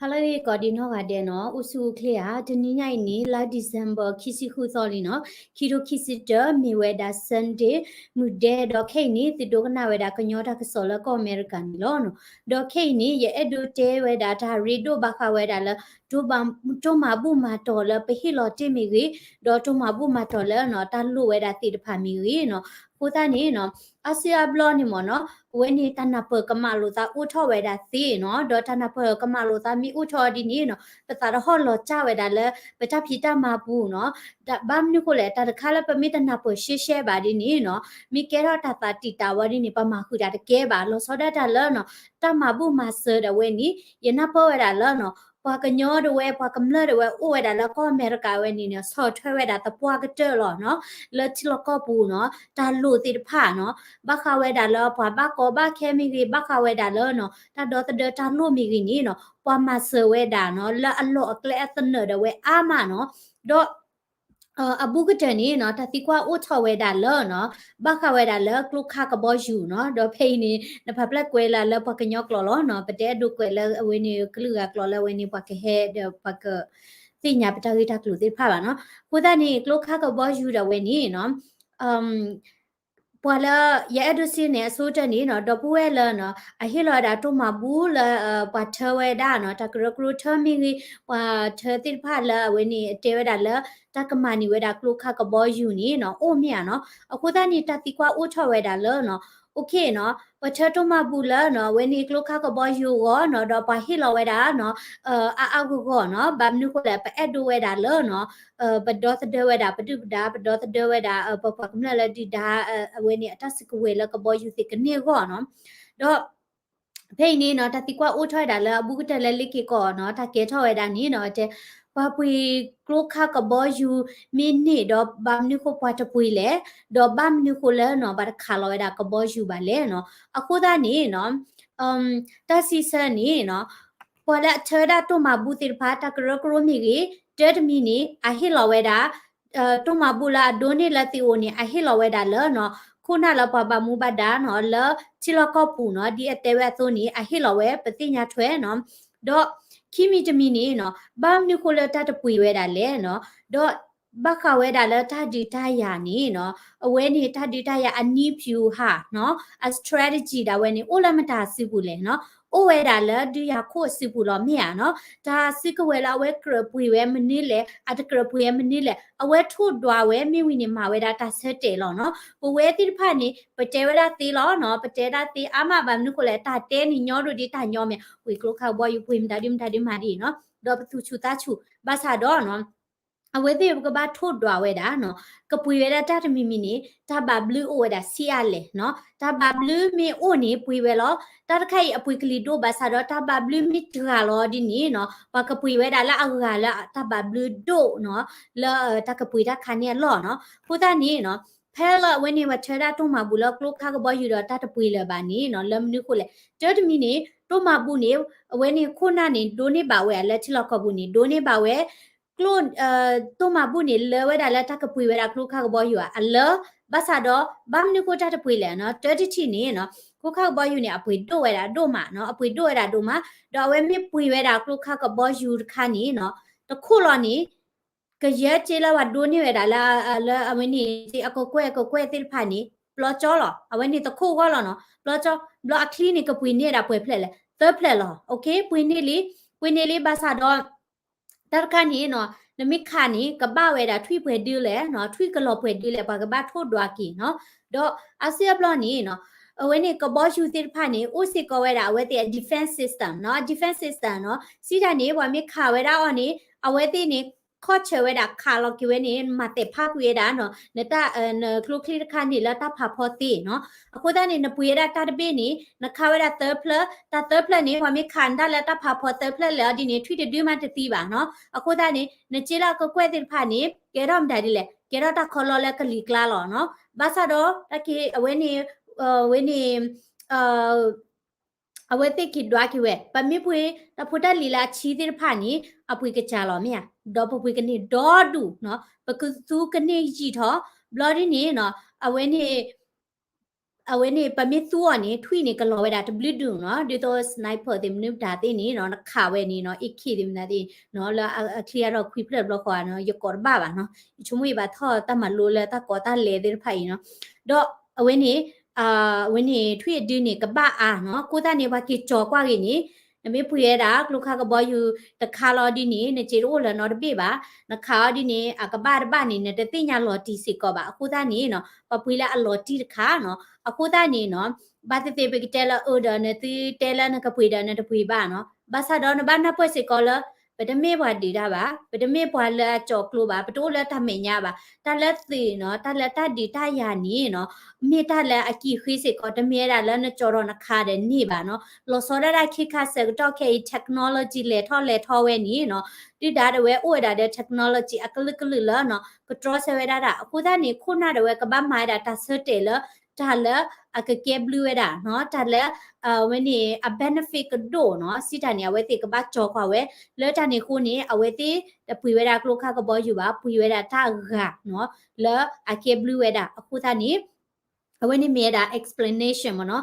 ဟါလၢအဂ့ၤ ကိးဒံနီၢ်ဂၤဒဲးနီၤ, အိၣ်ဆူၣ်အိၣ်ချ့ဧါ. တနံၤညါအံၤန့ၣ် လါ December ခံဆံဃုသီလံနီၤ, ခံထိခံဆံတၢ မ့ၢ်ဝဲဒၣ် Sunday မုၢ်ဒဲ, ဒီးခဲအံၤန့ၣ် သုဒိကနၣ်ဝဲဒၣ်ကညီတၢ်ကစီၣ်လၢကီၢ်အမဲရကၤန့ၣ်လီၤ. ဒီးခဲအံၤန့ၣ် ယအဲၣ်ဒိးတဲဝဲဒၣ်တၢ်ရ့ဒိၣ်ဘၣ်ဃးဝဲဒၣ်လၢ တိၢ်မၤဘူၣ်မၤတီၤလၢပဟ့ၣ်လီၤတ့ၢ်မ့ၢ်ဂ့ၤ, ဒီးတိၢ်မၤဘူၣ်မၤတီၤလၢနီၤ တၢ်လိၣ်ဝဲဒၣ်သ့ၣ်တဖၣ်မ့ၢ်ဂ့ၤနီၤ. အဃိသတးန့ၣ်နီၤ အါစုအါဘျီန့ၣ်မ့ၢ်နီၤ အဝဲန့ၣ်တၢ်နၢ်ပၢၢ်ကမၣ်လိာ်သးအိၣ်ထီၣ်ဝဲဒၣ်သ့နီၤ, ဒီးတၢ်နၢ်ပၢၢ်ကမၣ်လိာ်သးမ့ၢ်အိၣ်ထီၣ်ဒ်န့ၣ်နီၤ ပသးတဟီၣ်လီၤကၢ်ဝဲဒၣ်လၢ ပတၢ်ဖံးတၢ်မၤပူၤနီၤ. ဘၣ်မနုၤဃိလဲၣ် တၢ်တခါလၢပမ့ၢ်တနၢ်ပၢၢ်ရှဲရှဲဘၣ်ဒ်န့ၣ်နီၤ မ့ၢ်ကဲထီၣ်တၢ်သးတံာ်တာ်ဝဲဒ်န့ၣ် ပမၤဃုာ်တၢ်တကဲဘၣ်. လီၤဆီဒၣ်တၢ်လၢနီၤ တၢ်မၤဘူၣ်မၤစၢၤဒၣ်ဝဲန့ၣ် ယနၢ်ပၢၢ်ဝဲဒၣ်လၢနီၤ ပှၤကညီဒၣ်ဝဲ ပှၤကမျၢၢ်ဒၣ်ဝဲ အိၣ်ဝဲဒၣ်လၢကီၢ်အမဲရကၤဝဲန့ၣ်နီၤ ဆီၣ်ထွဲဝဲဒၣ်သပှၢ်ကတၢၢ်လီၤနီၤ လၢထံလီၢ်ကီၢ်ပူၤနီၤ တၢ်လိၣ်သ့ၣ်တဖၣ်နီၤ ဘၣ်ဃးဝဲဒၣ်လၢပှၤဘၣ်ကီဘၣ်ခဲမ့ၢ်ဂ့ၤ ဘၣ်ဃးဝဲဒၣ်လၢနီၤ တၢ်ဒီသဒၢတၢ်လိၣ်မ့ၢ်ဂ့ၤန့ၣ်နီၤ ပှၤမၤစၢၤဝဲဒၣ်နီၤ လၢအလီၢ်အကျဲအသနၢၣ်ဒၣ်ဝဲအါမးနီၤ. ဒီး အဘူးကတၢၢ်န့ၣ်နီၤ တၢ်သံကွၢ်အိၣ်ထီၣ်ဝဲဒၣ်လၢနီၤ ဘၣ်ဃးဝဲဒၣ်လၢကျိခါကဘီယူၤနီၤ, ဒီးဖဲအံၤန့ၣ် နဖးဖျဲၣ်ကွဲးလၢ လၢပှၤကညီကျိာ်လီၤနီၤ, ပတအဲၣ်ဒိးကွဲးလၢအဝဲန့ၣ်ကလုာ်ဂၤကျိာ်လၢအဝဲန့ၣ် ပှၤကဟဲဒီးပှၤက သ့ၣ်ညါပတၢ်ဂ့ၢ်တၢ်ကျိၤသ့ၣ်တဖၣ်ဘၣ်နီၤ. အဃိသတးန့ၣ် ကျိခါကဘီယူၤဒၣ်ဝဲန့ၣ်နီၤ ပှၤလၢ ယအဲၣ်ဒိးစံးန့ၣ် အဆိကတၢၢ်န့ၣ်နီၤ ဒီပုၢ်ဝဲၢ်လၢနီၤ အဟ့ၣ်လီၤဝဲဒၣ်တိၢ်မၤဘူၣ်လၢ ပှၤထၢဝဲဒၣ်နီၤ တၢ်ကရၢကရိထၢမ့ၢ်ဂ့ၤ ပှၤထၢသ့ၣ်တဖၣ်လၢအဝဲန့ၣ် တဲဝဲဒၣ်လၢ တၢ်ကမၤန့ၢ်ဝဲဒၣ်ကျိခါကဘီယူၤန့ၣ်နီၤ အိၣ်မ့ၢ်ဧါနီၤ. အဃိသတးန့ၣ် တၢ်သံကွၢ်အိၣ်ထီၣ်ဝဲဒၣ်လၢနီၤ okay နီၤ ပှၤထၢတိၢ်မၤဘူၣ်လၢနီၤ အဝဲန့ၣ်ကျိခါကဘီယူၤအဂီၢ်နီၤ ဒီးပှၤဟ့ၣ်လီၤဝဲဒၣ်နီၤ အါအါဂီၢ်ဂီၢ်နီၤ, ဘၣ်မနုၤဃိလဲၣ် ပအဲၣ်ဒိးဝဲဒၣ်လၢနီၤ ပဒီသဒၢဝဲဒၣ်ပဒုၣ်ပဒါ ပဒီသဒၢဝဲဒၣ် ပပှၤကမျၢၢ်လၢဒုၣ်ဒါ အဝဲန့ၣ်အတၢ်စုကဝဲၤလၢကဘီယူၤသ့ၣ်ကန့ၢ်အဂီၢ်နီၤ. ဒီး ဖဲအံၤန့ၣ်နီၤ တၢ်သံကွၢ်အိၣ်ထီၣ်ဝဲဒၣ်လၢအဘူးကတၢၢ်လၢလ့ၤက့ၤကီးနီၤ တၢ်ကဲထီၣ်ဝဲဒၣ်န့ၣ်နီၤ တဲ ပှၤပှ့ၤကျိခါကဘီယူၤမ့ၢ်န့ၢ်ဒီး ဘၣ်မနုၤဃိပှၤတပှ့ၤလဲၣ်, ဒီးဘၣ်မနုၤဃိလၢနီၤ ပှၤတခးလီၤဝဲဒၣ်ကဘီယူၤဘၣ်လဲၣ်နီၤ. အဃိသတးန့ၣ်နီၤ တၢ်စံးဆၢန့ၣ်နီၤ ပှၤလၢအထၢဝဲဒၣ်တိၢ်မၤဘူၣ်သ့ၣ်တဖၣ် တၢ်ကရၢကရိမ့ၢ်ဂ့ၤ တၢတမံၤန့ၣ် အဟ့ၣ်လီၤဝဲဒၣ် တိၢ်မၤဘူၣ်လၢအဒိးန့ၢ်လၢသ့ၣ်အိၣ်န့ၣ် အဟ့ၣ်လီၤဝဲဒၣ်လၢနီၤ ခိၣ်နၢ်လၢပှၤဘၣ်မူဘၣ်ဒါနီၤ လၢထံလီၢ်ကီၢ်ပူၤနီၤ ဒ်အတဲဝဲအသိးန့ၣ် အဟ့ၣ်လီၤဝဲ ပသ့ၣ်ညါထွဲနီၤ. ဒီးခံမံၤတမံၤန့ၣ်နီၤ ဘၣ်မနုၤဃိလၢတၢ်တပှ့ၤဝဲဒၣ်လဲၣ်နီၤ, ဒီးဘၣ်ဃးဝဲဒၣ်လၢတၢ်ဒုးတၢ်ယၤန့ၣ်နီၤ အဝဲန့ၣ်တၢ်ဒုးတၢ်ယၤအနံၣ်ဖၠူဟၣ်နီၤ အ strategy ဒၣ်ဝဲန့ၣ် အိၣ်လၢမတၤအစုပူၤလဲၣ်နီၤ, အိၣ်ဝဲဒၣ်လၢဒုးယၤခိၣ်အစုပူၤလီၤမ့ၢ်ဧါနီၤ. တၢ်စုကဝဲၤလၢအဝဲကြၢးပှ့ၤဝဲမနုၤလဲၣ် အတကြၢးပှ့ၤဝဲမနုၤလဲၣ် အဝဲထိၣ်ဒွးဝဲမ့ၢ်ဝံၤန့ၣ် မၤဝဲဒၣ်တၢ်ဆၢတဲာ်လီၤနီၤ. ပဝဲသ့ၣ်တဖၣ်န့ၣ် ပတဲဝဲဒၣ်သ့လီၤနီၤ, ပတဲဒၣ်သ့အါမး ဘၣ်မနုၤဃိလဲၣ် တၢ်တဲန့ၣ်ညီဒိၣ်ဒ်တၢ်ညီမ့ၢ် ပှ့ၤကျိခါကဘီယူၤ ပှ့ၤမတၤဒုမတၤဒုမၤဒ်အံၤနီၤ, ဒီးပသူၣ်ဆူၣ်သးဆူၣ် ဘၣ်ဆၣ်ဒီးနီၤ အဝဲသ့ၣ်ပကဘၣ်ထိၣ်ဒွးဝဲဒၣ်နီၤ, ကပှ့ၤဝဲဒၣ်တၢ်တမံၤမံၤန့ၣ် တၢ်ဘၣ်ဘျုးအိၣ်ဝဲဒၣ်ဆံးအါလဲၣ်နီၤ. တၢ်ဘၣ်ဘျုးမ့ၢ်အိၣ်န့ၣ် ပှ့ၤဝဲလီၤ. တၢ်တခါအံၤအပှ့ၤကလံၤဒိၣ်ဘၣ်ဆၣ်ဒီး တၢ်ဘၣ်ဘျုးမ့ၢ်တဂၤလီၤဒ်န့ၣ်နီၤ, ပှၤကပှ့ၤဝဲဒၣ်လၢအဂၤလၢတၢ်ဘၣ်ဘျုးဒိၣ်နီၤ, လၢတၢ်ကပှ့ၤတၢ်ခါန့ၣ်အလီၢ်နီၤ. အဃိသတးန့ၣ်နီၤ ဖဲလၢအဝဲန့ၣ် ပှၤထၢဒၣ်တိၢ်မၤဘူၣ်လၢကျိခါကဘီယူၤဒီးတၢ်တပှ့ၤလၢၤဘၣ်န့ၣ်နီၤ, လၢမနုၤဃိလဲၣ် တၢတမံၤန့ၣ် တိၢ်မၤဘူၣ်န့ၣ် အဝဲန့ၣ်ခိၣ်နၢ်န့ၣ် ဒိးန့ၢ်ဘၣ်ဝဲ လၢထံလီၢ်ကီၢ်ပူၤန့ၣ် ဒိးန့ၢ်ဘၣ်ဝဲ ကျိ တိၢ်မၤဘူၣ်န့ၣ် လၢဝဲဒၣ်လၢတၢ်ကပှ့ၤဝဲဒၣ်ကျိခါကဘီယူၤဧါ အလၢ ဘၣ်ဆၣ်ဒီး ဘၣ်မနုၤဃိတၢ်တပှ့ၤလဲၣ်နီၤ, တၢတထံၣ်န့ၣ်နီၤ ကျိခါကဘီယူၤန့ၣ် အပှ့ၤဒိၣ်ဝဲဒၣ်ဒိၣ်မးနီၤ, အပှ့ၤဒိၣ်ဝဲဒၣ်ဒိၣ်မး, ဒီးအဝဲမ့ၢ်ပှ့ၤဝဲဒၣ်ကျိခါကဘီယူၤတခါန့ၣ်နီၤ တခိၣ်လီၤန့ၣ် ကယဲၢ်က့လၢပှၤဒိးန့ၢ်ဝဲဒၣ်လၢ လၢအဝဲန့ၣ် အကကွဲၢ်ကကွဲၢ်သ့ၣ်တဖၣ်န့ၣ် ပျီကၠီလီၤ, အဝဲန့ၣ်တခိၣ်ဂီၢ်လီၤနီၤ, ပျီကၠီ, ဘျီအချံန့ၣ် ကပှ့ၤန့ၢ်ဒၣ်ပှဲၤဖျၢၣ်လဲၣ်, သၢဖျၢၣ်လီၤ, ပှ့ၤန့ၢ်လံ, ပှ့ၤန့ၢ်လံ ဘၣ်ဆၣ်ဒီး တၢ်တခါန့ၣ်နီၤ နမ့ၢ်ခးန့ၣ် ကဘၣ်ဝဲဒၣ်ထွံၣ်ပှဲၤဒုလဲၣ်နီၤ, ထွံၣ်ကလီၤပှဲၤဒုလဲၣ် ပှၤကဘၣ်ထိၣ်ဒွးက့ၤနီၤ, ဒီးအါစုအါဘျီန့ၣ်နီၤ အဝဲန့ၣ်ကဘီယူၤသ့ၣ်တဖၣ်န့ၣ် အိၣ်စ့ၢ်ကီးဝဲဒၣ်အဝဲသ့ၣ်အ defense system နီၤ, defense system နီၤ, စံးတၢ်န့ၣ် ပှၤမ့ၢ်ခးဝဲဒၣ်အီၤန့ၣ် အဝဲသ့ၣ်န့ၣ် ခီၣ်ဆၢဝဲဒၣ်ခးလီၤက့ၤဝဲန့ၣ် မၤသဲးဖးကွံာ်ဝဲဒၣ်နီၤ, နတၢ် နကျိချံတခါန့ၣ်လၢတၢ်ဖးဖီသ့နီၤ, အဃိသတးန့ၣ် နပှ့ၤဝဲဒၣ်တၢ်တဘ့ၣ်န့ၣ် နခးဝဲဒၣ်သၢဖျၢၣ်, တၢ်သၢဖျၢၣ်န့ၣ် ပှၤမ့ၢ်ခးနဒၣ်လၢတၢ်ဖးဖီသၢဖျၢၣ်လဲၣ်အီၤဒ်န့ၣ် ထွံၣ်တဒုမးတသံဘၣ်နီၤ, အဃိသတးန့ၣ် နက့လၢအကကွဲၢ်သ့ၣ်တဖၣ်န့ၣ် ကဲထီၣ်မတၤဒ်လဲၣ်, ကဲထီၣ်တၢ်ခီလီလၢကလံၤကျါလီၤနီၤ, ဘၣ်ဆၣ်ဒီး တၢ်က့အဝဲန့ၣ် ဝဲန့ၣ် အဝဲသ့ၣ်က့ၤဒွးက့ၤဝဲ, ပမ့ၢ်ပှ့ၤတၢ်ဖိတၢ်လံၤလၢအဆံးသ့ၣ်တဖၣ်န့ၣ် အပှ့ၤကစၢ်လီၤမ့ၢ်ဧါ, ဒီးပပှ့ၤကန့ၢ်ဒီဒူၣ်နီၤ, ပကသူကန့ၢ်ယံာ်ထီၣ်, ဘျီဒ်န့ၣ်နီၤ အဝဲန့ၣ် အဝဲန့ၣ် ပမ့ၢ်သူအီၤန့ၣ် ထွံၣ်န့ၣ်ကလီၤဝဲဒၣ်တဘျုးဒုးနီၤ, ဒ်သိး sniper သ့ၣ်မနုၤမတၤသ့ၣ်န့ၣ်နီၤ, နခးဝဲန့ၣ်နီၤ, အ့ၣ်ခ့သ့ၣ်မနုၤသ့ၣ်နီၤ, လၢအချံအထီၣ်ခွံဖျၢၣ်တဘျီဃီနီၤ, ယကိးတဘၣ်ဘၣ်နီၤ, ယဆိကမိၣ်ယဘၣ်ထီၣ်တၢ်မၤလိလၢတၢ်ကိးတၢ်လဲၤသ့ၣ်တဖၣ်အံၤနီၤ, ဒီးအဝဲန့ၣ် အဝဲန့ၣ် ထွံၣ်အဒုန့ၣ် ကဘၣ်အါနီၤ, အဃိသတးန့ၣ် ပှၤက့ၤကၠီၤကွၢ်ဂ့ၤန့ၣ် နမ့ၢ်ပှ့ၤဝဲဒၣ် ကျိခါကဘီယူၤတခါလီၤဒ်န့ၣ် နစ့တအိၣ်လၢၤနီတဘ့ၣ်ဘၣ်, နခးအီၤဒ်န့ၣ် အကဘၣ်တဘၣ်န့ၣ် နတသ့ၣ်ညါလီၤတံၢ်စ့ၢ်ကီးဘၣ်, အဃိသတးန့ၣ်နီၤ ပှၤပှ့ၤလၢအလီၤတံၢ်တခါနီၤ, အဃိသတးန့ၣ်နီၤ ဘၣ်သ့ၣ်သ့ၣ်ပကတဲလၢအၢဒီး နသုတဲလၢနကပှ့ၤဒီးနတပှ့ၤဘၣ်နီၤ, ဘၣ်ဆၣ်ဒီးနဘၣ်နၢ်ပၢၢ်စ့ၢ်ကီးလၢ ပတမ့ၢ်ပှၤဒုးတၢ်ဘၣ်, ပတမ့ၢ်ပှၤလၢအကၠီၤကျိဘၣ်, ပတအိၣ်လၢတၢ်မဲာ်ညါဘၣ်, တၢ်လၢသုးနီၤ, တၢ်လၢတၢ်ဒုးတၢ်ယၤန့ၣ်နီၤ မ့ၢ်တၢ်လၢအကံၢ်ဃ့စ့ၢ်ကီး, တမ့ၢ်ဝဲဒၣ်လၢနကၠီၤဒီးနခးဒီးန့ၢ်ဘၣ်နီၤ, လီၤဆီဒၣ်တၢ်ခဲခါဆၢကတီၢ်ခဲအံၤ technology လဲၤထီၣ်လဲၤထီဝဲန့ၣ်နီၤ, ဒုၣ်ဒါဒၣ်ဝဲအိၣ်ဝဲဒၣ်ဒီး technology အကလုာ်ကလုာ်လၢနီၤ ကတြီဆၢဝဲဒၣ်တၢ်, အဃိသတးန့ၣ် ခိၣ်နၢ်ဒၣ်ဝဲကဘၣ်မၤဝဲဒၣ်တၢ်ဆၢတဲာ်လၢ တၢ်လၢအကကဲဘျုးဝဲဒၣ်နီၤ, တၢ်လၢ အဝဲန့ၣ် အ benefit ကဒိၣ်နီၤ, စံးတၢ်န့ၣ် အဝဲသ့ၣ်ကဘၣ်ကၠီၤကွၢ်ဝဲ, လၢတၢ်န့ၣ်အဃိန့ၣ် အဝဲသ့ၣ်တပှ့ၤဝဲဒၣ်ကျိခါကဘီယူၤဘၣ်, ပှ့ၤဝဲဒၣ်တၢ်ဂၤနီၤ, လၢအကဲဘျုးဝဲဒၣ်, အဃိသတးန့ၣ် အဝဲန့ၣ်မ့ၢ်ဝဲဒၣ် explanation မ့ၢ်နီၤ,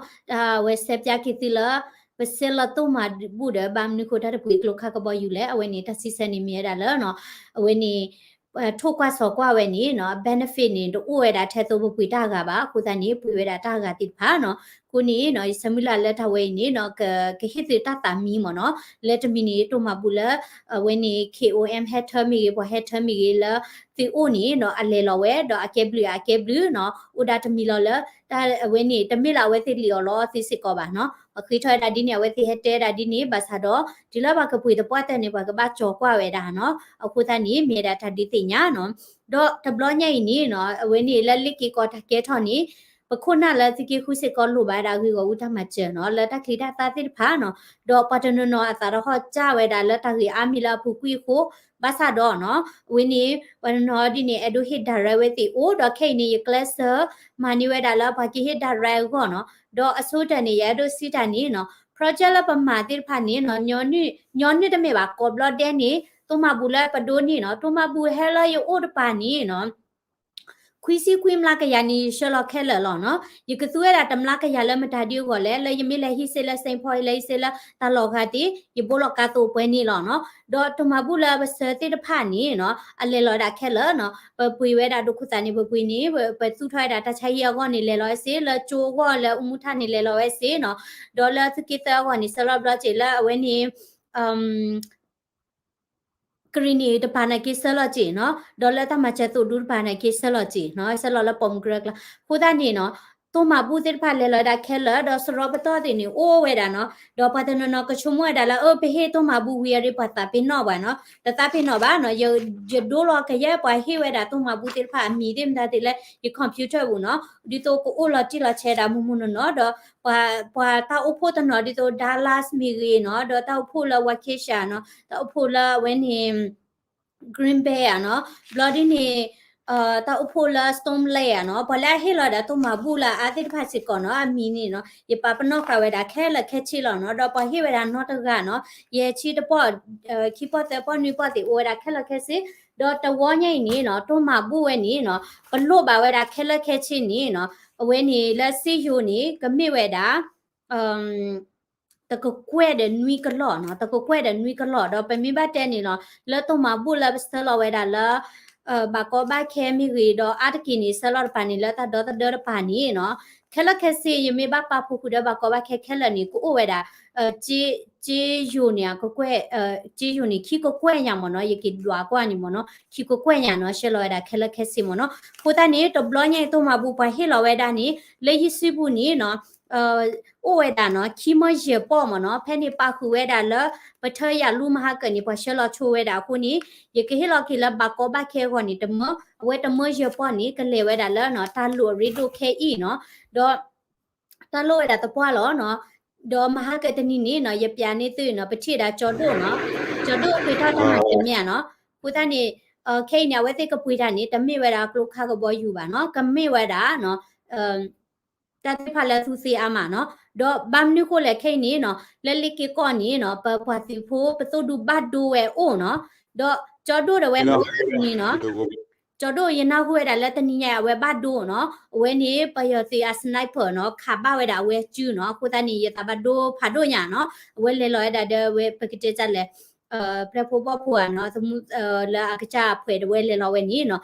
အဝဲဆဲးပၠးက့ၤသုလၢ ပဆဲးလီၤသိၣ်မၤဘူၣ်ဒီး ဘၣ်မနုၤဃိတၢ်တပှ့ၤကျိခါကဘီယူၤလဲၣ်, အဝဲန့ၣ်တၢ်စံးဆၢန့ၣ်မ့ၢ်ဝဲဒၣ်လၢနီၤ, အဝဲန့ၣ် ထိၣ်ကွၢ်စီၤကွၢ်ဝဲန့ၣ်နီၤ, benefit န့ၣ် တအိၣ်ဝဲဒၣ်ထဲသိးပပှ့ၤတၢ်ဂၤဘၣ်, အဃိသတးန့ၣ် ပှ့ၤဝဲဒၣ်တၢ်ဂၤသ့ၣ်တဖၣ်နီၤ, အဃိန့ၣ်နီၤ ယဆၢမုၢ်လၢ်လၢတၢ်ဝဲအံၤန့ၣ်နီၤ ကဟ့ၣ်သုတၢ်သးမံမ့ၢ်နီၤ, လၢတမံၤန့ၣ် သိၣ်မၤဘူၣ်လၢ အဝဲန့ၣ် KOM ဟဲထၢမ့ၢ်ဂ့ၤ, ပှၤဟဲထၢမ့ၢ်ဂ့ၤလၢသုးအိၣ်န့ၣ်နီၤ, အလဲၤလီၤဝဲ ဒီးအကဲဘျုးအကဲဘျုးနီၤ, အိၣ်ဒၣ်တမံၤလီၤလၢ တၢ်အဝဲန့ၣ် တမ့ၢ်လၢအဝဲသ့ၣ်လံၣ်အီၤလီအီၤသ့စ့ၢ်ကီးဘၣ်နီၤ, ပှၤဃ့ထီၣ်ဝဲဒၣ်ဒ်န့ၣ် အဝဲသ့ၣ်ဟဲတဲဝဲဒၣ်ဒ်န့ၣ်, ဘၣ်ဆၣ်ဒီး တုၤလၢပှၤကပှ့ၤသပှၢ်တၢၢ်န့ၣ် ပှၤကဘၣ်ကၠီၤကွၢ်ဝဲဒၣ်နီၤ, အဃိသတးန့ၣ် မ့ၢ်ဝဲဒၣ်တၢ်ဒုးသ့ၣ်ညါနီၤ, ဒီးတဘျီညါအံၤန့ၣ်နီၤ အဝဲန့ၣ်လၢလ့ၣ်က့ၤကီၢ်တၢ်ကဲထီၣ်န့ၣ် ပခိၣ်နၢ်လၢသုးက့ဃုစ့ၢ်ကီးလိၣ်ဘၣ်ဝဲဒၣ်ဂ့ၢ်ဂီၢ်အူတၢ်မၤစၢၤနီၤ, လၢတၢ်ချံတၢ်သၣ်သ့ၣ်တဖၣ်နီၤ, ဒီးပှၤတနီၤနီၤအသးဒီးဟီၣ်စၢ်ဝဲဒၣ်လၢတၢ်ဂ့ၢ်အါမံၤလၢအပူၤကွံာ်အဃိ, ဘၣ်ဆၣ်ဒီးနီၤ အဝဲန့ၣ် ပှၤတနီၤဒ်န့ၣ် အဲၣ်ဒိးဟ့ၣ် direct ဝဲသ့ၣ်အိၣ်, ဒီးခဲအံၤန့ၣ် ယကျဲးစၢးမၤန့ၢ်ဝဲဒၣ်လၢပှၤကဟ့ၣ် direct အဂီၢ်နီၤ, ဒီးအဆိကတၢၢ်န့ၣ် ယအဲၣ်ဒိးစံးတၢ်န့ၣ်နီၤ project လၢပမၤသ့ၣ်တဖၣ်န့ၣ်နီၤ ညီနုၢ်တမ့ၢ်ဘၣ် ကိးဘျီဒဲးန့ၣ် သိၣ်မၤဘူၣ်လၢပဒိးန့ၢ်နီၤ, သိၣ်မၤဘူၣ်ဟဲလၢယအိၣ်တပၤန့ၣ်နီၤ ခွံဆံခွံမျးကယၤန့ၣ် ယဆှၢလီၤခဲလၢာ်လီၤနီၤ, ယကသူဝဲဒၣ်တမျးကယၤလၢမတၤဒ်အဂီၢ်လဲၣ်, လၢယမ့ၢ်လဲၤဟံးစ့လၢ Saint Paul လဲၤဟံးစ့လၢတၢ်လီၢ်ဂၤသ့ၣ် ယဘိလီၤကါသိးပှဲၤန့ၣ်လီၤနီၤ, ဒီးသိၣ်မၤဘူၣ်လၢပဆၢသ့ၣ်တဖၣ်န့ၣ်နီၤ အလဲၤလီၤဝဲဒၣ်ခဲလၢာ်နီၤ, ပပှ့ၤဝဲဒၣ်ဒိခိၣ်သၣ်န့ၣ် ပပှ့ၤန့ၣ် ပသူၣ်ထီၣ်ဝဲဒၣ်တၢ်ဆါဟံၣ်အဂီၢ်န့ၣ် လဲၤလီၤဝဲစ့, လၢကၠိအဂီၢ်လၢအူမူထၣ်န့ၣ် လဲၤလီၤဝဲစ့နီၤ, ဒီးလၢသုးက့သၢအဂီၢ်န့ၣ် ဆၢလီၤဘျီစ့လၢအဝဲန့ၣ် ကရံၣ်နံၣ်တပၤန့ၣ်က့ဆၢလီၤစ့နီၤ, ဒီးလၢတၢ်မၤစၢၤသိၣ်ဒူတပၤန့ၣ်က့ဆၢလီၤစ့နီၤ, ဆၢလီၤလၢပိာ်မုၣ်ကရၢကျါ, အဃိသတးန့ၣ်နီၤ, သိၣ်မၤဘူၣ်သ့ၣ်တဖၣ်လဲၤလီၤဝဲဒၣ်ခဲလၢာ် ဒီးစရီပတီၢ်သ့ၣ်န့ၣ် အိၣ်ဝဲဒၣ်နီၤ, ဒီးပှၤတနီၤနီၤကဆိကမိၣ်ဝဲဒၣ်လၢ အၢ ပဟ့ၣ်သိၣ်မၤဘူၣ်ဝံၤအံၤ ပှၤသးပ့ၤနီၣ်ပှၤနီၤ, တသးပ့ၤနီၣ်ဘၣ်နီၤ, ယဒိလီၤကယဲၢ်ပှၤဟ့ၣ်ဝဲဒၣ်သိၣ်မၤဘူၣ်သ့ၣ်တဖၣ်အမံၤသ့ၣ်မတၤသ့ၣ်လၢယ computer ပူၤနီၤ, ဒ်သိးကအိၣ်လီၤတံၢ်လီၤဆဲးဒၣ်မုၢ်မုၢ်နီၢ်နီၢ်ဒီး ပှၤတၢ်အိၣ်ဖှိၣ်တနီၤဒ်သိး Dallas မ့ၢ်ဂ့ၤနီၤ, ဒီးတၢ်အိၣ်ဖှိၣ်လၢ Waukesha နီၤ, တၢ်အိၣ်ဖှိၣ်လၢအဝဲန့ၣ် Green Bay ဧါနီၤ, ဘျီဒ်န့ၣ် တၢ်အိၣ်ဖှိၣ်လၢ Storm Lake ဧါနီၤ, ပှၤလၢအဟ့ၣ်လီၤဝဲဒၣ်သိၣ်မၤဘူၣ်လၢအအါသ့ၣ်တဖၣ်စ့ၢ်ကီးနီၤ, အမံၤန့ၣ်နီၤ, ယပာ်ပနီၣ်ဃာ်ဝဲဒၣ်ခဲလၢာ်ခဲဆ့လီၤနီၤ, ဒီးပှၤဟ့ၣ်ဝဲဒၣ်နီတဂၤနီၤ, ယဲၢ်ဆံတပီၢ် ခံပီၢ်သၢပီၢ်နွံပီၢ်သ့ၣ်အိၣ်ဝဲဒၣ်ခဲလၢာ်ခဲဆ့, ဒီးတဝီညါအံၤန့ၣ်နီၤ, သိၣ်မၤဘူၣ်ဝဲန့ၣ်နီၤ, ပလိၣ်ဘၣ်ဝဲဒၣ်ခဲလၢာ်ခဲဆ့န့ၣ်နီၤ, အဝဲန့ၣ်လၢစ့ယိၤန့ၣ် ကမ့ၢ်ဝဲဒၣ် တကကွဲၢ်ဒီးနွံကလီၢ်နီၤ, တကကွဲၢ်ဒီးနွံကလီၢ်, ဒီးပမ့ၢ်ဘၣ်တဲန့ၣ်နီၤ, လၢသိၣ်မၤဘူၣ်လၢပဆၢလီၤဝဲဒၣ်လၢ ဘၣ်ကီဘၣ်ခဲမ့ၢ်ဂ့ၤ, ဒီးအါတက့ၢ်န့ၣ် ဆၢလီၤတပၤန့ၣ် လၢတၢ်ဒီသဒၢတပၤန့ၣ်နီၤ, ခဲလၢာ်ခဲဆ့ ယမ့ၢ်ဘၣ်ပာ်ဖှိၣ်ဃုာ်ဒီးဘၣ်ကီဘၣ်ခဲခဲလၢာ်န့ၣ် ကအိၣ်ဝဲဒၣ် စ့ယိၤန့ၣ် ကကွဲၢ် စ့ယိၤန့ၣ် ခံကကွဲၢ်ညါမ့ၢ်နီၤ, ယက့ၤဒွးကွၢ်န့ၣ်မ့ၢ်နီၤ, ခံကကွဲၢ်ညါနီၤ, ဆှၢလီၤဝဲဒၣ်ခဲလၢာ်ခဲဆ့မ့ၢ်နီၤ. အဃိသတးန့ၣ် တဘျီညါအံၤ သိၣ်မၤဘူၣ်ပှၤဟ့ၣ်လီၤဝဲဒၣ်န့ၣ် လၢယစုပူၤန့ၣ်နီၤ, အိၣ်ဝဲဒၣ်နီၤ ခံမၢယဲၢ်ပီၢ်မ့ၢ်နီၤ, ဖဲန့ၣ်ပာ်ဃုာ်ဝဲဒၣ်လၢ ပထၢယၤလူမဟါကၢၢ်န့ၣ် ပှၤဆှၢလီၤဆိဝဲဒၣ်အဃိန့ၣ် ယကဟ့ၣ်လီၤက့ၤလၢဘၣ်ကီဘၣ်ခဲအဂီၢ်န့ၣ် တမၢ အဝဲတမၢယဲၢ်ပီၢ်န့ၣ် ကလဲၤဝဲဒၣ်လၢနီၤ တၢ်လိၣ်အရ့ဒိၣ်ခဲအံၤနီၤ, ဒီး တၢ်လိၣ်ဝဲဒၣ်သပှၢ်လီၤနီၤ. ဒီးမဟါကၢၢ်တနံၤန့ၣ်နီၤ ယပျးန့ၢ်သုနီၤ ပထံၣ်ဝဲဒၣ်ကၠီဒိၣ်နီၤ, ကၠီဒိၣ်ပှ့ၤထီၣ်တၢ်မၤစၢၤမ့ၢ်ဧါနီၤ. အဃိသတးန့ၣ် ခဲအံၤန့ၣ် အဝဲသ့ၣ်ကပှ့ၤတၢ်န့ၣ် တမ့ၢ်ဝဲဒၣ်ကျိခါကဘီယူၤဘၣ်နီၤ, ကမ့ၢ်ဝဲဒၣ်နီၤ တၢ်သ့ၣ်တဖၣ်လၢသူသ့အါမးနီၤ. ဒီးဘၣ်မနုၤဃိလဲၣ်ခဲအံၤန့ၣ်နီၤ လၢလ့ၣ်က့ၤကီၢ်န့ၣ်နီၤ ပပှၤသုးဖိပသိၣ်ဒူဘၣ်ဒိဝဲအိၣ်နီၤ. ဒီးကၠီဒိၣ်ဒီးဝဲမဟါကၢၢ်တနံၤနီၤ ကၠီဒိၣ် ယနၢ်ဟူဝဲဒၣ်လၢတနံၤညါအံၤ အဝဲဘၣ်ဒိနီၤ, အဝဲန့ၣ် ပယီၤသုးအ sniper နီၤ ခးဘၣ်ဝဲဒၣ်အဝဲစုနီၤ, အဃိသတးန့ၣ် ယသးဘၣ်ဒိဖးဒိၣ်ညါနီၤ, အဝဲလဲၤလီၤဝဲဒၣ်ဒီးအဝဲပကတဲတၢ်လဲၣ် ဖျဲၣ်ဖိဘီၣ်ဖိဧါနီၤ, လၢအကစၢ်အဖှဲးတဝဲလဲၤလီၤဝဲန့ၣ်နီၤ,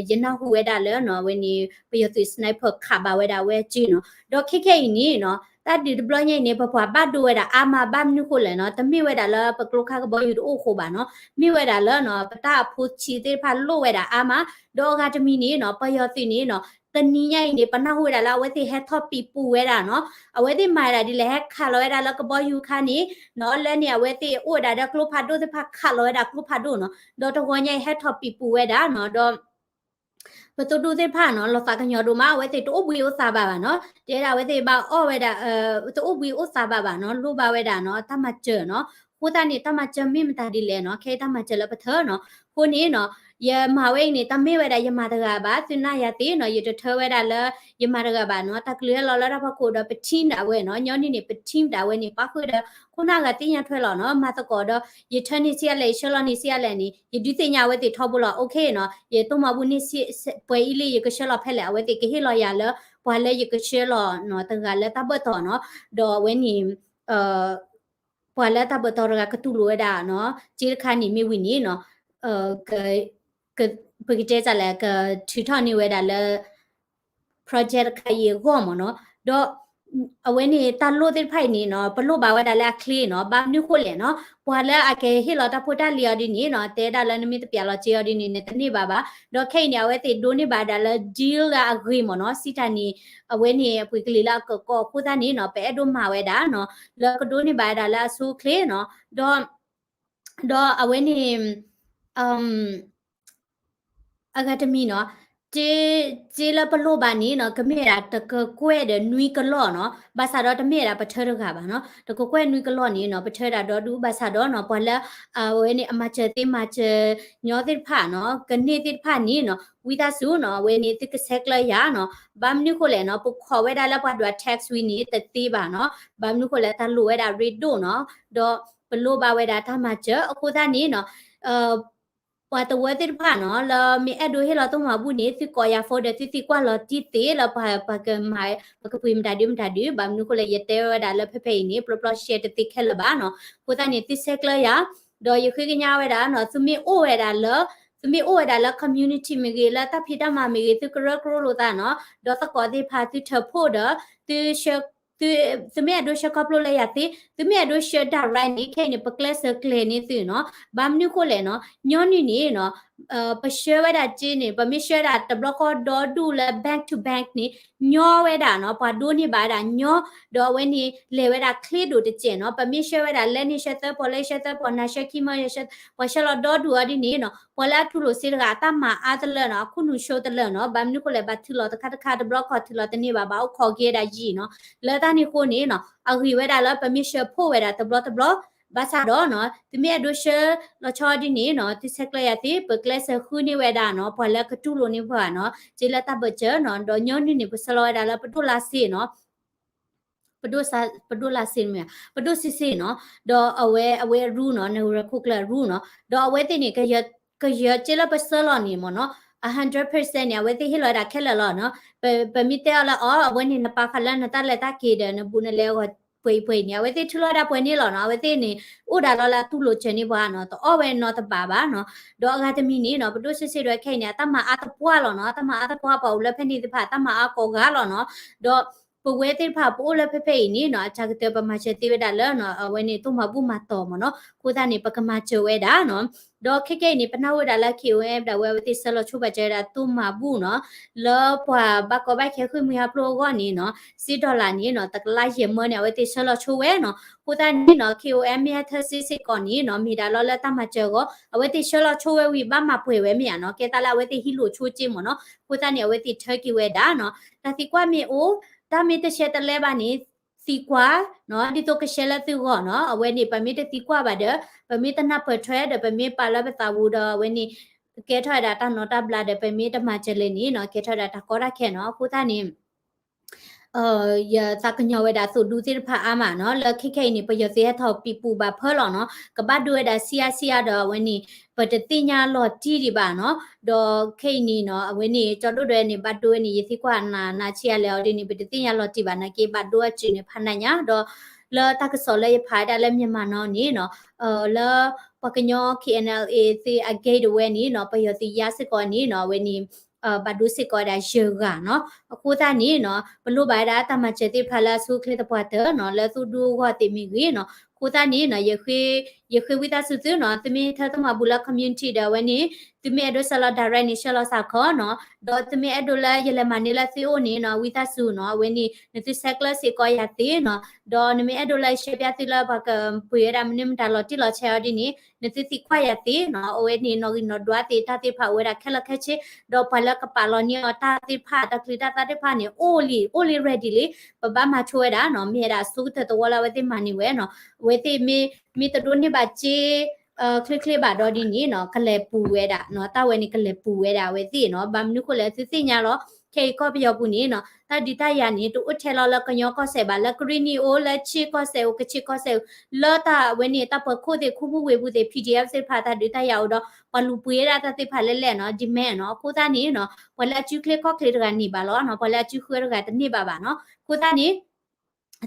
ယနၢ်ဟူဝဲဒၣ်လၢနီၤ အဝဲန့ၣ် ပယီၤသုး sniper ခးဘၣ်ဝဲဒၣ်အဝဲစုနီၤ, ဒီးခဲခဲအံၤန့ၣ်နီၤ တၢ်ဒုးတဘျီညါအံၤန့ၣ် ပပှၤဘၣ်ဒိဝဲဒၣ်အါမး ဘၣ်မနုၤဃိလဲၣ်နီၤ, တမ့ၢ်ဝဲဒၣ်လၢပကျိခါကဘီယူၤတအိၣ်အဃိဘၣ်နီၤ, မ့ၢ်ဝဲဒၣ်လၢနီၤ ပတၢ်အဖိဆံးသ့ၣ်တဖၣ်လိၣ်ဝဲဒၣ်အါမး, ဒီးအဂၤတမံၤန့ၣ်နီၤ ပယီၤသုးန့ၣ်နီၤ တနံၤညါအံၤန့ၣ် ပနၢ်ဟူဝဲဒၣ်လၢအဝဲသ့ၣ်ဟဲထီၣ်ပံးပူၤဝဲဒၣ်နီၤ, အဝဲသ့ၣ်မၤဝဲဒၣ်ဒ်လဲၣ် ဟဲခးလီၤဝဲဒၣ်လၢကဘီယူၤခါန့ၣ်နီၤ, လၢန့ၣ်အဝဲသ့ၣ်အိၣ်ဝဲဒၣ်ဒီးကျိဖးဒိၣ်သ့ၣ်တဖၣ် ခးလီၤဝဲဒၣ်ကျိဖးဒိၣ်နီၤ, ဒီးတဂီၤညါအံၤဟဲထီၣ်ပံးပူၤဝဲဒၣ်နီၤ, ဒီး ပသိၣ်ဒူသ့ၣ်တဖၣ်နီၤ လီၤသးကညီၤဒိၣ်မး, အဝဲသ့ၣ်တအိၣ်ဘှံးအိၣ်သါဘၣ်ဘၣ်နီၤ, တဲဒၣ်အဝဲသ့ၣ်ဘၣ်အီၣ်ဝဲဒၣ် တအိၣ်ဘှံးအိၣ်သါဘၣ်ဘၣ်နီၤ, လိၣ်ဘၣ်ဝဲဒၣ်နီၤ တၢ်မၤစၢၤနီၤ, အဃိသတးန့ၣ် တၢ်မၤစၢၤမ့ၢ်မတၤဒ်လဲၣ်နီၤ, ခဲအံၤတၢ်မၤစၢၤလၢပထၢနီၤ, အဃိန့ၣ်နီၤ ယမၤဝဲအံၤန့ၣ် တမ့ၢ်ဝဲဒၣ်ယမၤတဂၤဘၣ်, သုနာ်ယၤသ့နီၤ, ယတထၢဝဲဒၣ်လၢ ယမၤတဂၤဘၣ်နီၤ, တၢ်ကလုၢ်ဟဲလီၤလၢတၢ်ဖီခိၣ်ဒီး ပ team ဒၣ်ဝဲနီၤ, ညီနုၢ်န့ၣ် ပ team ဒၣ်ဝဲန့ၣ် ပၣ်ဃုာ်ဒီး ခိၣ်နၢ်ဂၤသ့ၣ်ညါထွဲလီၤနီၤ, မၤသကိးဒီး ယထၢန့ၢ်ဆံးအါလဲၣ် ယဆှၢလီၤန့ၢ်ဆံးအါလဲၣ်န့ၣ် ယဒုးသ့ၣ်ညါအဝဲသ့ၣ်ထီဘိလီၤ, OK နီၤ, ယသိၣ်မၤဘူၣ်န့ၢ်ဆံး ပှဲၤအံၤလံ ယကဆှၢလီၤဖဲလဲၣ်, အဝဲသ့ၣ်ကဟ့ၣ်လီၤယၤလၢ ပှၤလၢယကဆှၢလီၤနီၤ တဂၤလၢတၢ်ဘၢၣ်တီၤနီၤ, ဒီးအဝဲန့ၣ် ပှၤလၢတၢ်ဘၢၣ်တီၤတဂၤကတူၢ်လိာ်ဝဲဒၣ်နီၤ, စ့တခါန့ၣ်မ့ၢ်ဝံၤန့ၣ်နီၤ, ပကတဲတၢ်လဲၣ် ကထုးထီၣ်န့ၢ်ဝဲဒၣ်လၢ project တခါအံၤအဂီၢ်မ့ၢ်နီၤ, ဒီး အဝဲန့ၣ်တၢ်လိၣ်သ့ၣ်တဖၣ်အံၤန့ၣ်နီၤ ပလိၣ်ဘၣ်ဝဲဒၣ်လၢအချ့နီၤ, ဘၣ်မနုၤဃိလဲၣ်နီၤ, ပှၤလၢအကဟ့ၣ်လီၤတၢ်ဖိတၢ်လံၤအီၤဒ်န့ၣ်နီၤ, တဲဒၣ်လၢနမ့ၢ်တပျးလီၤစ့အီၤဒ်န့ၣ် နတန့ၢ်ဘၣ်ဘၣ်, ဒီးခဲအံၤန့ၣ် အဝဲသ့ၣ်ဒိးန့ၢ်ဘၣ်ဒၣ်လၢ deal လၢအဂ့ၤမ့ၢ်နီၤ, စံးတၢ်န့ၣ် အဝဲန့ၣ် အပှ့ၤကလံၤလၢအကကိးအဃိသတးန့ၣ်နီၤ, ပအဲၣ်ဒိးမၤဝဲဒၣ်နီၤ, လၢကဒိးန့ၢ်ဘၣ်ဝဲဒၣ်လၢအဆိအချ့နီၤ, ဒီး ဒီးအဝဲန့ၣ် အဂၤတမံၤနီၤ, စ့ စ့လၢပလိၣ်ဘၣ်န့ၣ်နီၤ ကမ့ၢ်ဝဲဒၣ်တကကွဲၢ်ဒီးနွံကလီၢ်နီၤ, ဘၣ်ဆၣ်ဒီးတမ့ၢ်ဝဲဒၣ်ပထၢတဂၤဘၣ်နီၤ, တကကွဲၢ်နွံကလီၢ်န့ၣ်နီၤ ပထၢဝဲဒၣ်ဒီဒူၣ်, ဘၣ်ဆၣ်ဒီးနီၤ ပှၤလၢ အဝဲန့ၣ် အမၤစၢၤသ့မၤစၢၤညီသ့ၣ်တဖၣ်နီၤ, ကန့ၢ်သ့ၣ်တဖၣ်န့ၣ်နီၤ ဝံသးစူၤနီၤ အဝဲန့ၣ်သုကဆဲးကျၢယၤနီၤ, ဘၣ်မနုၤဃိလဲၣ်နီၤ ပခိးဝဲဒၣ်လၢပှၤဒွး tax ဝံၤန့ၣ် တသ့ဘၣ်နီၤ, ဘၣ်မနုၤဃိလဲၣ် တၢ်လိၣ်ဝဲဒၣ်ရ့ဒိၣ်နီၤ, ဒီးပလိၣ်ဘၣ်ဝဲဒၣ်တၢ်မၤစၢၤ အဃိသတးန့ၣ်နီၤ ပှၤတဝၢသ့ၣ်တဖၣ်နီၤ လၢမ့ၢ်အဲၣ်ဒိးဟ့ၣ်လီၤသိၣ်မၤဘူၣ်န့ၣ် သုကိးယၤ phone ဒီးသုသံကွၢ်လီၤတံၢ်သ့လၢပှၤ ပှၤကမၤ ပကပှ့ၤမတၤဒုမတၤဒု, ဘၣ်မနုၤဃိလဲၣ် ယတဲဝဲဒၣ်လၢဖဲဖဲအံၤန့ၣ် ပျီပျီရှဲရှဲတသ့ခဲလၢာ်ဘၣ်နီၤ, အဃိသတးန့ၣ် သုဆဲးကျၢယၤ, ဒီးယဃ့ကညးဝဲဒၣ်နီၤ သုမ့ၢ်အိၣ်ဝဲဒၣ်လၢ သုမ့ၢ်အိၣ်ဝဲဒၣ်လၢ community မ့ၢ်ဂ့ၤ လၢတၢ်ဖံးတၢ်မၤမ့ၢ်ဂ့ၤ သုကရၢကရိလိာ်သးနီၤ, ဒီးသကိးသ့ၣ်တဖၣ်သုထၢဖှိၣ်ဒီး သု သု သုမ့ၢ်အဲၣ်ဒိးဆှၢခီဖျိလၢယၤသ့, သုမ့ၢ်အဲၣ်ဒိးဆှၢ direct န့ၣ် ခဲအံၤန့ၣ် ပကျဲးစၢးကျဲၤန့ၢ်သုနီၤ, ဘၣ်မနုၤဃိလဲၣ်နီၤ, ညီနုၢ်န့ၣ်နီၤ ပဆှၢဝဲဒၣ်စ့န့ၣ် ပမ့ၢ်ဆှၢဝဲဒၣ်တဘျီဃီဒီဒူၣ်လၢ bank to bank န့ၣ် ညီဝဲဒၣ်နီၤ, ပှၤဒိးန့ၢ်ဘၣ်ဝဲဒၣ်ညီ, ဒီးအဝဲန့ၣ် လဲၤဝဲဒၣ်ချ့ဒိၣ်တစဲးနီၤ, ပမ့ၢ်ဆှၢဝဲဒၣ်လၢန့ၣ်ဆှၢသၢပီၢ် လၢဆှၢသၢပီၢ် နၤဆှၢခံမၢ ယဆှၢ ပှၤဆှၢလီၤဒီဒူၣ်အီၤဒ်န့ၣ်နီၤ, ပှၤလၢအတူၢ်လိာ်စ့တဂၤ အတၢ်မၤအါတလၢာ်နီၤ, အခိၣ်နူာ်ဆိတလၢာ်နီၤ, ဘၣ်မနုၤဃိလဲၣ် ဘၣ်ထုးလီၤတခါတခါ တဘျီခီၣ်ထုးလီၤတန့ၢ်ဘၣ်, ဘၣ်အိၣ်ခိးက့ၤဝဲဒၣ်ယံာ်နီၤ, လၢတၢ်န့ၣ်အဃိန့ၣ်နီၤ အဂ့ၤဝဲဒၣ်လၢပမ့ၢ်ဆှၢဖှိၣ်ဝဲဒၣ်တဘျီတဘျီ, ဘၣ်ဆၣ်ဒီးနီၤ သုမ့ၢ်အဲၣ်ဒိးဆှၢလီၤဆီဒ်န့ၣ်နီၤ သုဆဲးကျၢယၤသ့ ပကျဲးစၢးဃုန့ၢ်ဝဲဒၣ်နီၤ ပှၤလၢကတူၢ်လိာ်န့ၢ်ပှၤနီၤ, စ့လၢတၢ်ဘၢၣ်စၢၤနီၤ, ဒီးညီနုၢ်န့ၣ် ပဆှၢလီၤဝဲဒၣ်လၢပဒိၣ်လါစ့နီၤ ပဒိၣ်စ့မ့ၢ် ပဒိၣ်စ့စ့နီၤ, ဒီးအဝဲ အဝဲအရူနီၤ နရၢခိၣ်ကျၢၢ်အရူနီၤ, ဒီးအဝဲသ့ၣ်န့ၣ် ကယၢၤစ့လၢပဆှၢလီၤန့ၣ်မ့ၢ်နီၤ အ hundred percent န့ၣ် အဝဲသ့ၣ်ဟ့ၣ်လီၤဝဲဒၣ်ခဲလၢာ်လီၤနီၤ, ပမ့ၢ်တဲအီၤလၢအီၤ အဝဲန့ၣ်နပာ်ဃာ်လၢနတၢ်လဲၤတၢ်က့ၤဒီး နဘူးနလဲအဂီၢ်ပှဲၤအံၤပှဲၤအံၤန့ၣ် အဝဲသ့ၣ်ထုးလီၤဝဲဒၣ်ပှဲၤန့ၣ်လီၤနီၤ, အဝဲသ့ၣ်န့ၣ် အိၣ်ဒၣ်လီၤလၢအတူၢ်လိာ်စၢၤန့ၢ်ပှၤနီၤ, တအီၣ်ဝဲနီတဘးဘၣ်နီၤ, ဒီးအဂၤတမံၤန့ၣ်နီၤ ပဒိၣ်စ့စ့ဒီးခဲအံၤန့ၣ် အတၢ်မၤအါသပှၢ်လီၤနီၤ, အတၢ်မၤအါသပှၢ် ပှၤအိၣ်လၢဖဲန့ၣ်သ့ၣ်တဖၣ် အတၢ်မၤအါကိးဂၤလီၤနီၤ, ဒီး ပဝဲသ့ၣ်တဖၣ်ပအိၣ်လၢဖဲဖဲအံၤန့ၣ်နီၤ အစှၤကတၢၢ်ပမၤစၢၤသ့ဝဲဒၣ်လၢ အဝဲန့ၣ် သိၣ်မၤဘူၣ်မၤတီၢ်မ့ၢ်နီၤ, အဃိသတးန့ၣ် ပကမၤစၢၤဝဲဒၣ်နီၤ, ဒီးခဲကဲအံၤန့ၣ် ပနၢ်ဟူဝဲဒၣ်လၢ KOM ဒၣ်ဝဲ အဝဲသ့ၣ်ဆှၢလီၤဆိဘၣ်စၢၤဝဲဒၣ်သိၣ်မၤဘူၣ်နီၤ, လၢပှၤဘၣ်ကီဘၣ်ခဲဃ့ၢ်မှံဟးဖျိးအဂီၢ်န့ၣ်နီၤ, စ့ dollar န့ၣ်နီၤ တကလးယဲၢ်မၢန့ၣ် အဝဲသ့ၣ်ဆှၢလီၤဆိဝဲနီၤ, အဃိသတးန့ၣ်နီၤ KOM မ့ၢ်ဟဲထၢစ့စ့ၢ်ကီးန့ၣ်နီၤ မ့ၢ်ဒၣ်လီၤလၢတၢ်မၤစၢၤအဂီၢ် အဝဲသ့ၣ်ဆှၢလီၤဆိဝဲဝံၤ ဘၣ်မၤပှဲၤဝဲမ့ၢ်ဧါနီၤ, ကဲသးလၢအဝဲသ့ၣ်ဟံးလိာ်ဆိစ့မ့ၢ်နီၤ, အဃိသတးန့ၣ် အဝဲသ့ၣ်ထၢက့ၤဝဲဒၣ်နီၤ, တၢ်သံကွၢ်မ့ၢ်အိၣ် တၢ်မ့ၢ်တရှဲတလဲဘၣ်န့ၣ် သံကွၢ်နီၤ, ဒ်သိးကရှဲလၢသုဂီၢ်နီၤ, အဝဲန့ၣ် ပမ့ၢ်တသံကွၢ်ဘၣ်ဒီး ပမ့ၢ်တနၢ်ပၢၢ်ထွဲဒီး ပမ့ၢ်ပာ်လၢပသးပူၤဒီး အဝဲန့ၣ် ကဲထီၣ်ဝဲဒၣ်တၢ်နီတၢ်ဘျါဒီး ပမ့ၢ်တမၤစၢၤလဲၣ်န့ၣ်နီၤ ကဲထီၣ်ဝဲဒၣ်တၢ်ကီတၢ်ခဲနီၤ, အဃိသတးန့ၣ် ယသးကညီၤဝဲဒၣ်သိၣ်ဒူသ့ၣ်တဖၣ်အါမးနီၤ, လၢခဲခဲအံၤန့ၣ် ပယီၤသုးဟဲထီၣ်ပံးပူၤဘၣ်ဖၢလီၤနီၤ, ကဘၣ်ဒိဝဲဒၣ်ဆံးအါဆံးအါဒီး အဝဲန့ၣ် ပတသ့ၣ်ညါလီၤတံၢ်ဒံးဘၣ်နီၤ. ဒီးခဲအံၤန့ၣ်နီၤ အဝဲန့ၣ် ကၠီဒိၣ်ဒွဲၣ်န့ၣ် ဘၣ်ဒိဝဲန့ၣ် ယသံကွၢ်နၤ နၤဆံးအါလဲၣ်အီၤဒ်န့ၣ် ပတသ့ၣ်ညါလီၤတံၢ်ဘၣ် နာ်က့ဘၣ်ဒိအစုန့ၣ် ဖးနးညါ ဒီး လၢတၢ်ကစီၣ်လၢယဖးဝဲဒၣ်လၢ Myanmar Now န့ၣ်နီၤ လၢပှၤကညီ K N L A သ့ၣ်အ gate ဝဲန့ၣ်နီၤ ပယီၤသုးယါစ့ၢ်ကီးန့ၣ်နီၤ အဝဲန့ၣ် ဘၣ်ဒိစ့ၢ်ကီးဝဲဒၣ်ယဲၢ်ဂၤနီၤ. အဃိသတးန့ၣ်နီၤ ပလိၣ်ဘၣ်ဝဲဒၣ်တၢ်မၤစၢၤသ့ၣ်တဖၣ်လၢအဆိအချ့သပှၢ်တၢၢ်နီၤ လၢသူၣ်ဒူအဂီၢ်သ့ၣ်မ့ၢ်ဂ့ၤနီၤ. အဃိသတးန့ၣ်နီၤ ယဃ့ဝံသးစူၤသုနီၤ သုမ့ၢ်ထဲသိၣ်မၤဘူၣ်လၢ community ဒီးအဝဲန့ၣ် သုမ့ၢ်အဲၣ်ဒိးဆှၢလီၤ direct န့ၣ် ဆှၢလီၤစ့ၢ်ကီးနီၤ. ဒီးသုမ့ၢ်အဲၣ်ဒိးလၢယလဲၤမၤန့ၢ်လၢသုအိၣ်န့ၣ်နီၤ ဝံသးစူၤနီၤ အဝဲန့ၣ် နသုဆဲးကျၢစ့ၢ်ကီးယၤသ့နီၤ. ဒီးနမ့ၢ်အဲၣ်ဒိးလၢယရှဲပျးသုလၢပှၤကပှ့ၤဝဲဒၣ်မနုၤမတၤလီၤတံၢ်လီၤဆဲးအီၤဒ်န့ၣ် နသုသံကွၢ်ယၤသ့နီၤ. အဝဲန့ၣ်နီၣ်ဂံၢ်နီၣ်ဒွးသ့ၣ်တၢ်သ့ၣ်တဖၣ်အိၣ်ဝဲဒၣ်ခဲလၢာ်ခဲဆ့ ဒီးပှၤလၢကပာ်လီၤန့ၢ်အီၤတၢ်သ့ၣ်တဖၣ် တၢ်ချံတၢ်သၣ်သ့ၣ်တဖၣ်န့ၣ် အိၣ်လံ အိၣ်လံ ready လံ ပဘၣ်မၤဆိဝဲဒၣ်နီၤ မ့ၢ်ဝဲဒၣ်အဆိကတၢၢ်သဝီလၢအဝဲသ့ၣ်မၤန့ၢ်ဝဲနီၤ. အဝဲသ့ၣ်မ့ၢ် မ့ၢ်တဒိးန့ၢ်ဘၣ်စ့ ချ့ချ့ဘၣ်ဒီးဒ်န့ၣ်နီၤ ကလဲၤပူၤဝဲဒၣ်နီၤ တၢ်ဝဲန့ၣ်ကလဲၤပူၤဝဲဒၣ်အဝဲသ့ၣ်နီၤ. ဘၣ်မနုၤဃိလဲၣ် သုသ့ၣ်ညါလီၤ ခဲအံၤကီၢ်ပယီၤပူၤန့ၣ်နီၤ တၢ်ဒုးတၢ်ယၤန့ၣ် တအိၣ်ထဲလီၤလၢကညီကီၢ်စဲၣ်ဘၣ် လၢကရ့ၣ်နံၣ်အိၣ် လၢခ့ၣ်ကီၢ်စဲၣ်အိၣ် ကခ့ၣ်ကီၢ်စဲၣ်အိၣ် လၢတၢ်ဝဲန့ၣ် တၢ်ပၢၤခိၣ်သ့ၣ် ခူပူၤဝ့ၢ်ပူၤသ့ၣ် P D F သ့ၣ်တဖၣ် တၢ်ဒုးတၢ်ယၤအိၣ်ဒီး ပှၤလူၤပှ့ၤဝဲဒၣ်တၢ်သ့ၣ်တဖၣ်လဲၣ်လဲၣ်နီၤ demand နီၤ. အဃိသတးန့ၣ်နီၤ ပှၤလၢအစုချ့ခီၣ်ချ့တဂၤန့ၢ်ဘၣ်လီၤနီၤ ပှၤလၢအစုဃၢတဂၤတန့ၢ်ဘၣ်ဘၣ်နီၤ. အဃိသတးန့ၣ်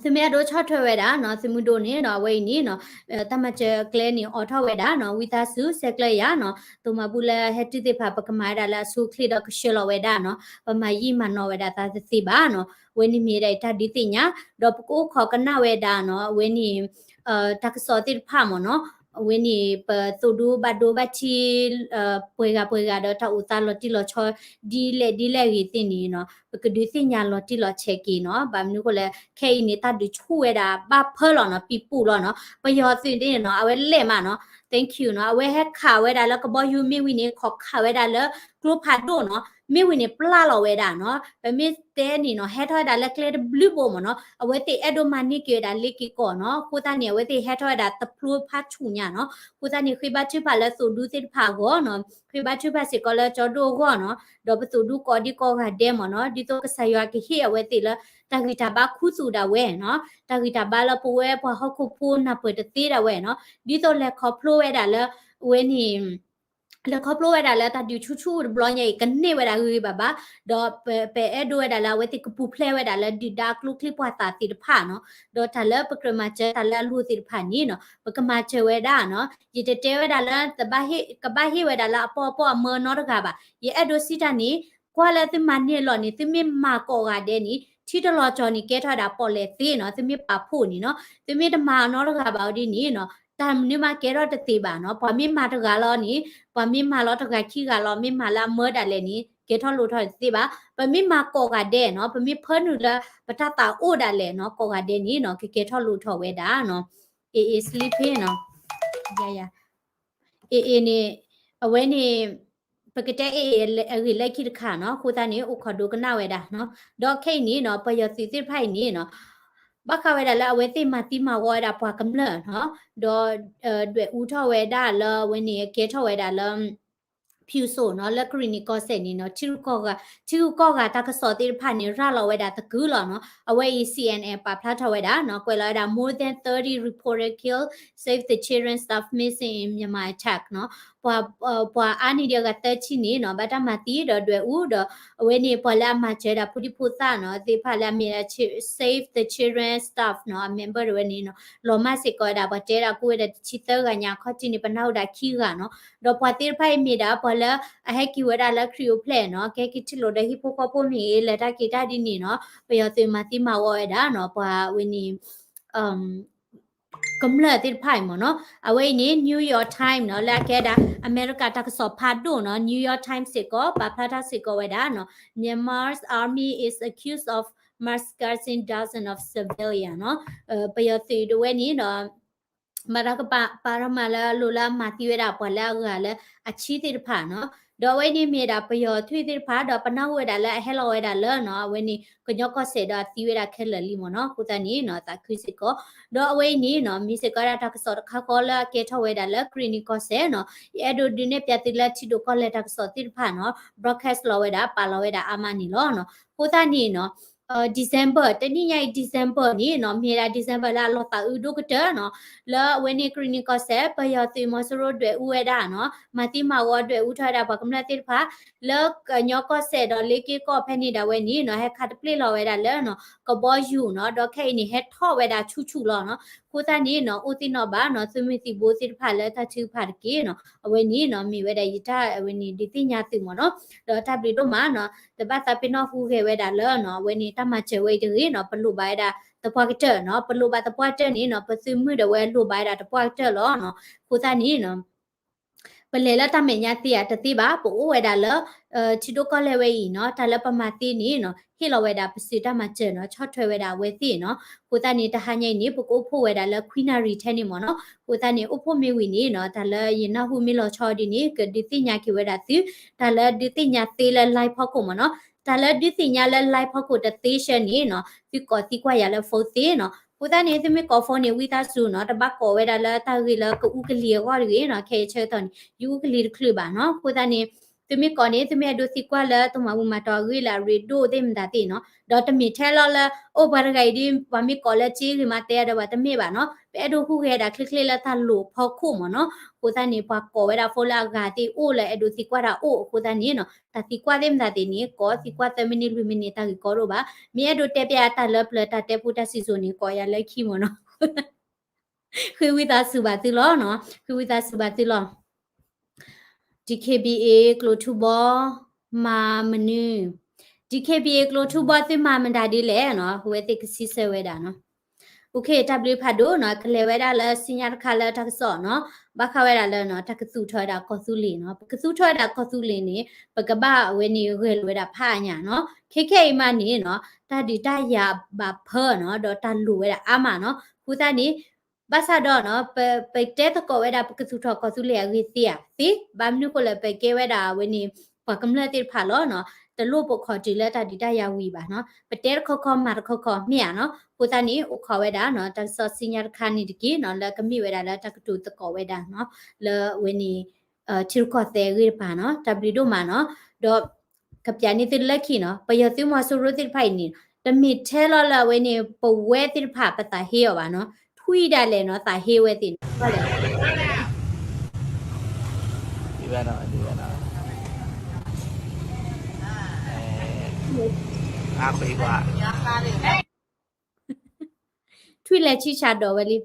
သုမ့ၢ်အဲၣ်ဒိးဆီၣ်ထွဲဝဲဒၣ်နီၤ သုးမုၢ်ဒိၣ်န့ၣ်နီၤ အဝဲအံၤန့ၣ်နီၤ တၢ်မၤစၢၤကျဲန့ၣ်အိးထီၣ်ဝဲဒၣ်နီၤ ဝံသးစူၤဆဲးကျၢယၤနီၤ သိၣ်မၤဘူၣ်လၢဟဲတုၤသ့ၣ်တဖၣ် ပကမၤဝဲဒၣ်လၢအဆိအချ့ဒီးကဆှၢလီၤဝဲဒၣ်နီၤ ပမၤယံာ်မၤနီၤဝဲဒၣ်သးတသ့ဘၣ်နီၤ. အဝဲန့ၣ်မ့ၢ်ဝဲဒၣ်တၢ်ဒုးသ့ၣ်ညါ ဒီးပကအိၣ်ခိးကနၣ်ဝဲဒၣ်နီၤ အဝဲန့ၣ် တၢ်ကစီၣ်သ့ၣ်တဖၣ်မ့ၢ်နီၤ အဝဲန့ၣ် ပသိၣ်ဒူဘၣ်ဒိဘၣ်ထံး ပှဲၤဂၤပှဲၤဂၤဒီးတၢ်အိၣ်သးလီၤတံၢ်လီၤဆဲး ဒ်လဲၣ်ဒ်လဲၣ်ဂ့ၤသ့ၣ်န့ၣ်နီၤ ပကဒုးသ့ၣ်ညါလီၤတံၢ်လီၤဆဲးက့ၤနီၤ. ဘၣ်မနုၤဃိလဲၣ် ခဲအံၤန့ၣ် တၢ်ဒုးဆူၣ်ဝဲဒၣ်ဘၣ်ဖၢလီၤနီၤ ပံၤပူၤလီၤနီၤ ပယီၤသုးန့ၣ်နီၤ အဝဲလဲၣ်မးနီၤ thank you နီၤ အဝဲဟဲခးဝဲဒၣ်လၢကဘီယူၤမ့ၢ်ဝံၤန့ၣ် ခိးခးဝဲဒၣ်လၢကျိဖးဒိၣ်နီၤ မ့ၢ်ဝံၤန့ၣ် ပျၢ်လီၤဝဲဒၣ်နီၤ ပမ့ၢ်တဲန့ၣ်နီၤ ဟဲထီၣ်ဝဲဒၣ်လၢကျဲတဘျုးဘိမ့ၢ်နီၤ အဝဲသ့ၣ်အဲၣ်ဒိးမၤန့ၢ်က့ၤဝဲဒၣ်လ့က့ၤကီၢ်နီၤ. အဃိသတးန့ၣ် အဝဲသ့ၣ်ဟဲထီၣ်ဝဲဒၣ်တဖျိဖးဆူၣ်ညါနီၤ. အဃိသတးန့ၣ် ဃ့ဘါထုကဖၣ်လၢသိၣ်ဒူသ့ၣ်တဖၣ်အဂီၢ်နီၤ ဃ့ဘါထုကဖၣ်စ့ၢ်ကီးလၢကၠီဒိၣ်အဂီၢ်နီၤ ဒီးပသိၣ်ဒူကိးဒံကိးဂၤဒဲးမ့ၢ်နီၤ ဒ်သိးကစၢ်ယွၤကဟ့ၣ်အဝဲသ့ၣ်လၢ တၢ်ဂံၢ်တၢ်ဘါခူသူၣ်ဒၣ်ဝဲနီၤ တၢ်ဂံၢ်တၢ်ဘါလၢပဝဲပှၤဟီၣ်ခိၣ်ဖိနၢ်ပၢၢ်တသ့ဒၣ်ဝဲနီၤ ဒ်သိးလဲၤခီဖျိဝဲဒၣ်လၢ အဝဲန့ၣ် လဲၤခီဖျိဝဲဒၣ်လၢတၢ်ဒုးဆူၣ်ဆူၣ်တဘျီညါအံၤ ကန့ၢ်ဝဲဒၣ်ဂ့ၤဂ့ၤဘၣ်ဘၣ်, ဒီးပအဲၣ်ဒိးဝဲဒၣ်လၢအဝဲသ့ၣ်ကပူၤဖျဲးဝဲဒၣ်လၢဒုၣ်ဒါအကျိချံပှၤသးသ့ၣ်တဖၣ်နီၤ, ဒီးတၢ်လၢပကြၢးမၤစၢၤတၢ်လၢအလိၤသ့ၣ်တဖၣ်န့ၣ်နီၤ ပကမၤစၢၤဝဲဒၣ်နီၤ, ယတတဲဝဲဒၣ်လၢ ကဘၣ်ဟ့ၣ်ဝဲဒၣ်လၢအပီၢ်အပီၢ်အမၢနီတဂၤဘၣ်, ယအဲၣ်ဒိးစံးတၢ်န့ၣ် ကွၢ်လၢသုမၤန့ၢ်အလီၢ်န့ၣ် သုမ့ၢ်မၤကိးဂၤဒဲးန့ၣ် ထံတလီၤကၠီၤန့ၣ် ကဲထီၣ်ဝဲဒၣ်ပီၣ်လဲၣ်သ့နီၤ, သုမ့ၢ်ပာ်ဖှိၣ်န့ၣ်နီၤ, သုမ့ၢ်တမၤနီတဂၤဘၣ်အီၤဒ်န့ၣ်နီၤ, တၢ်မနုၤမးကဲထီၣ်တသ့ဘၣ်နီၤ, ပှၤမ့ၢ်မၤတဂၤလီၤန့ၣ်, ပှၤမ့ၢ်မၤလီၤတဂၤခံဂၤလီၤ, မ့ၢ်မၤလၢအမၢဒၣ်လဲာ်န့ၣ် ကဲထီၣ်လိၣ်ထီၣ်တသ့ဘၣ်, ပမ့ၢ်မၤကိးဂၤဒဲးနီၤ, ပမ့ၢ်ဖၢနုာ်လၢပတၢ်သးအိၣ်ဒၣ်လဲာ်နီၤ, ကိးဂၤဒဲးန့ၣ်နီၤ ကကဲထီၣ်လိၣ်ထီၣ်ဝဲဒၣ်နီၤ, အ့ၣ်အ့ၣ် sleeping နီၤ, ယယ အ့ၣ်အ့ၣ်န့ၣ် အဝဲန့ၣ် ပကတဲအ့ၣ်အ့ၣ်အဂ့ၢ်လၢခံတခါနီၤ, အဃိသတးန့ၣ် အိၣ်ခိးဒိကနၣ်ဝဲဒၣ်နီၤ, ဒီးခဲအံၤန့ၣ်နီၤ ပယီၤသုးသ့ၣ်တဖၣ်အံၤန့ၣ်နီၤ ဘၣ်ဃးဝဲဒၣ်လၢအဝဲသ့ၣ်မၤသံမၤဝီဝဲဒၣ်ပှၤကမျၢၢ်နီၤ, ဒီး ဒွဲၣ်အူထီၣ်ဝဲဒၣ်လၢအဝဲန့ၣ် ကဲထီၣ်ဝဲဒၣ်လၢ ဖၠူစိၣ်နီၤ လၢကရံၣ်နံၣ်ကီၢ်စဲၣ်န့ၣ်နီၤ, ထံဂုၤကီၢ်ဂၤတၢ်ကစီၣ်သ့ၣ်တဖၣ်န့ၣ် ရၤလီၤဝဲဒၣ်သကုၤလီၤနီၤ, အဝဲအံၤ C N N ပာ်ဖျါထီၣ်ဝဲဒၣ်နီၤ, ကွဲးလီၤဝဲဒၣ် more than thirty reporter killed, Save the Children staff missing in Myanmar attack နီၤ, ပှၤ ပှၤအါန့ၢ်ဒံးအဂၤသၢဆံန့ၣ်နီၤ ဘၣ်တၢ်မၤသံဒီးဒွဲၣ်အူဒီး အဝဲန့ၣ်ပှၤလၢအမၤစၢၤဒၣ်ဖိဒံဖိသၣ်နီၤ သ့ၣ်တဖၣ်လၢအမ့ၢ်ဒၣ် Save the Children staff နီၤ အ member တဝဲန့ၣ်နီၤ လီၤမၢ်စ့ၢ်ကီးဝဲဒၣ် ပှၤတဲဒၣ်ကအိၣ်ဝဲဒၣ်တဆံသၢဂၤညါ အခီၣ်ထံးန့ၣ် ပနၢ်ဟူဒၣ်ခံဂၤနီၤ, ဒီးပှၤသ့ၣ်တဖၣ်အံၤမ့ၢ်ဒၣ်ပှၤလၢအဟဲက့ၤဝဲဒၣ်လၢခရံာ်အိၣ်ဖျဲၣ်နီၤ, ကဟဲက့ၤထံၣ်လိာ်ဒီးဟံၣ်ဖိဃီဖိမ့ၢ်ဂ့ၤ လဲၤတၢ်က့ၤတၢ်ဒ်န့ၣ်နီၤ, ပယီၤသုးမၤသံမၤဝီဝဲဒၣ်နီၤ ပှၤဝဲန့ၣ် ကမျၢၢ်သ့ၣ်တဖၣ်အံၤမ့ၢ်နီၤ, အဝဲအံၤန့ၣ် New York Times နီၤ လၢအကဲဒၣ် အမဲရကၤတၢ်ကစီၣ်ဖးဒိၣ်နီၤ, New York Times စ့ၢ်ကီး ပာ်ဖျါထီၣ်စ့ၢ်ကီးဝဲဒၣ်နီၤ, Myanmar's army is accused of massacring dozens of civilian နီၤ, ပယီၤသုးတဝဲန့ၣ်ဒီး မၤတၢ်ကပာ်ပာ်ထီၣ်မၤလၢအလိၤလၢအမၤသံဝဲဒၣ်ပှၤလၢအဂၤလၢအဆံသ့ၣ်တဖၣ်နီၤ, ဒီးအဝဲန့ၣ်မ့ၢ်ဒၣ်ပယီၤထွံၣ်သ့ၣ်တဖၣ် ဒီးပနၢ်ဟူဝဲဒၣ်လၢအဟဲလီၤဝဲဒၣ်လၢနီၤ အဝဲန့ၣ် ကညီကီၢ်စဲၣ်ဒီးအသံဝဲဒၣ်ခဲလၢာ်လံမ့ၢ်နီၤ, အဃိသတးန့ၣ်နီၤ သးခုစ့ၢ်ကီး, ဒီးအဝဲအံၤန့ၣ်နီၤ မ့ၢ်စ့ၢ်ကီးဒၣ်တၢ်ကစီၣ်တခါဃီလၢအကဲထီၣ်ဝဲဒၣ်လၢကရံၣ်နံၣ်ကီၢ်စဲၣ်နီၤ, ယအဲၣ်ဒိးဒုးနဲၣ်ပျးသုလၢထံဒိၣ်ကီၢ်လဲၢ်တၢ်ကစီၣ်သ့ၣ်တဖၣ်နီၤ broadcast လီၤဝဲဒၣ် ပာ်လီၤဝဲဒၣ်အါမးန့ၣ်လီၤနီၤ, အဃိသတးန့ၣ်နီၤ December တနံၣ်ညါအံၤ December န့ၣ်နီၤ မ့ၢ်ဝဲဒၣ် December လၢအလီၤသးအုးဒိၣ်ကတၢၢ်နီၤ, လၢအဝဲန့ၣ် ကရံၣ်နံၣ်ကီၢ်စဲၣ် ပယီၤသုးမီၤစိရိၤဒွဲၣ်အူဝဲဒၣ်နီၤ, မၤသံမၤဝီဒွဲၣ်အူထီၣ်ဝဲဒၣ်ပှၤကမျၢၢ်သ့ၣ်တဖၣ် လၢကညီကီၢ်စဲၣ်ဒီးလ့က့ကီၢ်ဖဲန့ၣ်ဒၣ်ဝဲန့ၣ်နီၤ ဟဲခးတပျ့ၢ်လီၤဝဲဒၣ်လၢနီၤ ကဘီယူၤနီၤ, ဒီးခဲအံၤန့ၣ် ဟဲထီၣ်ဝဲဒၣ်ဆူၣ်ဆူၣ်လီၤနီၤ. အဃိသတးန့ၣ်နီၤ အိၣ်သ့ၣ်နီၣ်ဘၣ်နီၤ သုးမုၢ်သံၣ်ဘိသ့ၣ်တဖၣ်လၢတၢ်ထုကဖၣ်တက့ၢ်နီၤ, အဝဲန့ၣ်နီၤ မ့ၢ်ဝဲဒၣ်ယတၢ်အဝဲန့ၣ်ဒုးသ့ၣ်ညါသုးမ့ၢ်နီၤ, ဒီးတၢ်ဘျုးဒိၣ်မးနီၤ တဘၣ်သးပ့ၤနီၣ်ဟူးဂဲၤဝဲဒၣ်လၢနီၤ အဝဲန့ၣ်တၢ်မၤစၢၤဝဲအံၤတဂ့ၤနီၤ, ပလိၣ်ဘၣ်ဝဲဒၣ်သပှၢ်ကတၢၢ်နီၤ, ပလိၣ်ဘၣ်သပှၢ်ကတၢၢ်န့ၣ်နီၤ ပသုးမုၢ်ဒီးဝဲလိၣ်ဘၣ်ဝဲဒၣ်သပှၢ်ကတၢၢ်လီၤနီၤ. အဃိသတးန့ၣ်နီၤ ပလဲၤလၢတၢ်မဲာ်ညါသ့ဧါတသ့ဘၣ်, ပအိၣ်ဝဲဒၣ်လၢ ထံဒိၣ်ကီၢ်လဲၢ်ဝဲအံၤနီၤ, တၢ်လၢပမၤသ့န့ၣ်နီၤ ဟ့ၣ်လီၤဝဲဒၣ်ပစုးတၢ်မၤစၢၤနီၤ, ဆီၣ်ထွဲဝဲဒၣ်အဝဲသ့ၣ်နီၤ. အဃိသတးန့ၣ် တဟါညါအံၤန့ၣ် ပကအိၣ်ဖှိၣ်ဝဲဒၣ်လၢခွံနၣ်ရံၣ်ထဲန့ၣ်မ့ၢ်နီၤ. အဃိသတးန့ၣ် အိၣ်ဖှိၣ်မ့ၢ်ဝံၤန့ၣ်နီၤ တၢ်လၢယနၢ်ဟူမ့ၢ်လီၤဆီဒ်န့ၣ် ကဒုးသ့ၣ်ညါက့ၤဝဲဒၣ်သု, တၢ်လၢဒုးသ့ၣ်ညါသ့လၢ live ဖီခိၣ်မ့ၢ်နီၤ, တၢ်လၢဒုးသ့ၣ်ညါလၢ live ဖီခိၣ်တသ့ဆၢန့ၣ်နီၤ သုကိးသံကွၢ်ယၤလၢ phone သ့နီၤ. အဃိသတးန့ၣ် သုမ့ၢ်ကိး phone န့ၣ် ဝံသးစူၤနီၤ တဘၣ်ကိးဝဲဒၣ်လၢတၢ်ဂ့ၢ်လၢကအူကလံၤအဂီၢ်တဂ့ၤနီၤ, ခဲအံၤဆၢကတီၢ်န့ၣ် ယအူကလံၤတချုးဘၣ်နီၤ. အဃိသတးန့ၣ် သုမ့ၢ်ကိးန့ၣ် သုမ့ၢ်အဲၣ်ဒိးသံကွၢ်လၢတၢ်မၤဘူၣ်မၤတီၤအဂ့ၢ်လၢအရ့ဒိၣ်သ့ၣ်မတၤသ့ၣ်နီၤ, ဒီးတမ့ၢ်ထဲလီၤလၢ အိၣ်ပှၤတဂၤအံၤဒ် ပှၤမ့ၢ်ကိးလၢစ့ဂ့ၤမးတဲဒီးပှၤတမ့ၢ်ဘၣ်နီၤ, ပအဲၣ်ဒိးဟူးဂဲၤဒၣ်ချ့ချ့လၢတၢ်လိၣ်ဖီခိၣ်မ့ၢ်နီၤ. အဃိသတးန့ၣ် ပှၤကိးဝဲဒၣ် phone လၢအဂၤသ့ၣ်အိၣ်လၢအဲၣ်ဒိးသံကွၢ်တၢ်အိၣ်အဃိသတးန့ၣ်နီၤ, တၢ်သံကွၢ်သ့ၣ်မတၤသ့ၣ်န့ၣ် ကိးသံကွၢ်သၢမံးနံးလွံၢ်မံးနံး တၢ်ဂ့ၢ်ကီဒိၣ်ဘၣ်. မ့ၢ်အဲၣ်ဒိးတဲပျးတၢ်လၢပျၢၤတၢ်တဲပူတၢ်စံၣ်စိၤန့ၣ် ကိးယၤလၢခံမ့ၢ်နီၤ. ဃ့ဝံသးစူၤဘၣ်သုလီၤနီၤ, ဃ့ဝံသးစူၤဘၣ်သုလီၤ. D K B A ကျိၤထူဘီ မၤမနုၤ, D K B A ကျိၤထူဘီသုမၤမတၤဒ်လဲၣ်နီၤ, အဝဲသ့ၣ်ကစံးဆၢဝဲဒၣ်နီၤ. အိၣ်ခ့ တၢ်ဘျုးဖးဒိၣ်နီၤ, ကလဲၤဝဲဒၣ်လၢဆူညါတခါလၢတၢ်ကစီၣ်နီၤ, ဘၣ်ဃးဝဲဒၣ်လၢနီၤ တၢ်ကသူၣ်ထီၣ်ဝဲဒၣ်ကီၢ်သူလ့ၤနီၤ, ပကသူၣ်ထီၣ်ဝဲဒၣ်ကီၢ်သူလ့ၤန့ၣ် ပကဘၣ်အဝဲန့ၣ်ဂဲၤလိာ်ဝဲဒၣ်ဖးအါညါနီၤ, ခဲခဲအံၤမးန့ၣ်နီၤ တၢ်ဒုးတၢ်ယၤဘၣ်ဖၢနီၤ, ဒီးတၢ်လိၣ်ဝဲဒၣ်အါမးနီၤ, အဃိသတးန့ၣ် ဘၣ်ဆၣ်ဒီးနီၤ ပ ပတဲသကိးဝဲဒၣ်ပကသူၣ်ထီၣ်ကီၢ်သူလ့ၤအဂ့ၢ်သ့ဧါ, သ့, ဘၣ်မနုၤဃိလၢ ပကဲဝဲဒၣ်အဝဲန့ၣ် ပှၤကမျၢၢ်သ့ၣ်တဖၣ်လီၤနီၤ, တလိၣ်ပိာ်ခီၣ်တုၤလၢတၢ်ဒုးတၢ်ယၤဝံၤဘၣ်နီၤ, ပတဲတခီခီမၤတခီခီမ့ၢ်ဧါနီၤ, အဃိသတးန့ၣ် အိၣ်ခိးဝဲဒၣ်နီၤ တၢ်ကစီၣ်ဆူညါတခါန့ၣ်တက့ၢ်နီၤ, လၢကမ့ၢ်ဝဲဒၣ်လၢတၢ်ကတိၤသကိးဝဲဒၣ်နီၤ, လၢအဝဲန့ၣ် ထံရူၢ်ကီၢ်သဲးအဂ့ၢ်တဖၣ်နီၤ, တၢ်ဘျုးဒိၣ်မးနီၤ, ဒီး ကပျးန့ၢ်သုလၢခံနီၤ, ပယီၤသုးမီၤစိရိၤသ့ၣ်တဖၣ်အံၤန့ၣ် တမ့ၢ်ထဲလီၤလၢအဝဲန့ၣ် ပဝဲသ့ၣ်တဖၣ်ပသးဟ့အီၤဘၣ်နီၤ, ထွံၣ်ဒၣ်လဲာ်နီၤ သးဟ့ဝဲသ့ၣ်န့ၣ် ထွံၣ်လဲၤဆံၣ်ဆးဒီးဝဲလံ.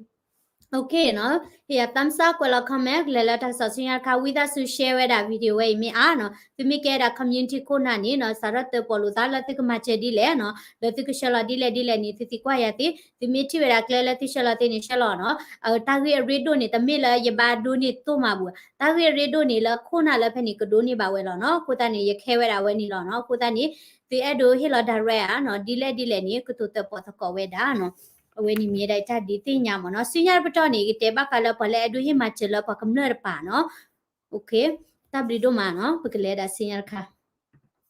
OK နီၤ, ဟ့ၣ်ယၤ thumbs up ကွဲးလီၤ comment ကလဲၤလၢတၢ်ကစီၣ်ဆူညါတခါ, ဝံသးစူၤ share ဝဲဒၣ် video ဝဲအံၤမ့ၢ်အါနီၤ, သုမ့ၢ်ကဲဒၣ် community ခိၣ်နၢ်န့ၣ်နီၤ, စးထီၣ်သၢပီၣ်လိာ်သးလၢသုကမၤစၢၤဒ်လဲၣ်နီၤ, လၢသုကဆှၢလီၤဒ်လဲၣ်ဒ်လဲၣ်န့ၣ် သုသံကွၢ်ယၤသ့, သုမ့ၢ်ထံၣ်ဝဲဒၣ်ကျဲလၢသုဆှၢလီၤသ့န့ၣ် ဆှၢလီၤနီၤ, တၢ်ဂ့ၢ်အရ့ဒိၣ်န့ၣ် တမ့ၢ်လၢယဘၣ်ဒိးန့ၢ်သိၣ်မးဘူး, တၢ်ဂ့ၢ်အရ့ဒိၣ်န့ၣ်လၢခိၣ်နၢ်လၢဖဲန့ၣ်ကဒိးန့ၢ်ဘၣ်ဝဲလီၤနီၤ, အဃိသတးန့ၣ် ယခဲဝဲဒၣ်ဝဲန့ၣ်လီၤနီၤ, အဃိသတးန့ၣ် သုအဲၣ်ဒိးဟ့ၣ်လီၤ direct ဧါနီၤ, ဒ်လဲၣ်ဒ်လဲၣ်န့ၣ် ကတိၤသၢပီၣ်သကိးဝဲဒၣ်နီၤ, အဝဲန့ၣ်မ့ၢ်ဝဲဒၣ်တၢ်ဒုးသ့ၣ်ညါမ့ၢ်နီၤ, ဆူညါတပတီၢ်န့ၣ် ကတဲဘၣ်ဃးလၢပှၤလၢအဲၣ်ဒိးဟ့ၣ်မၤစၢၤလၢပှၤကမျၢၢ်တပၤနီၤ, OK, တၢ်ဘျုးဒိၣ်မးနီၤ, ပကလဲၤဒၣ်ဆူညါတခါ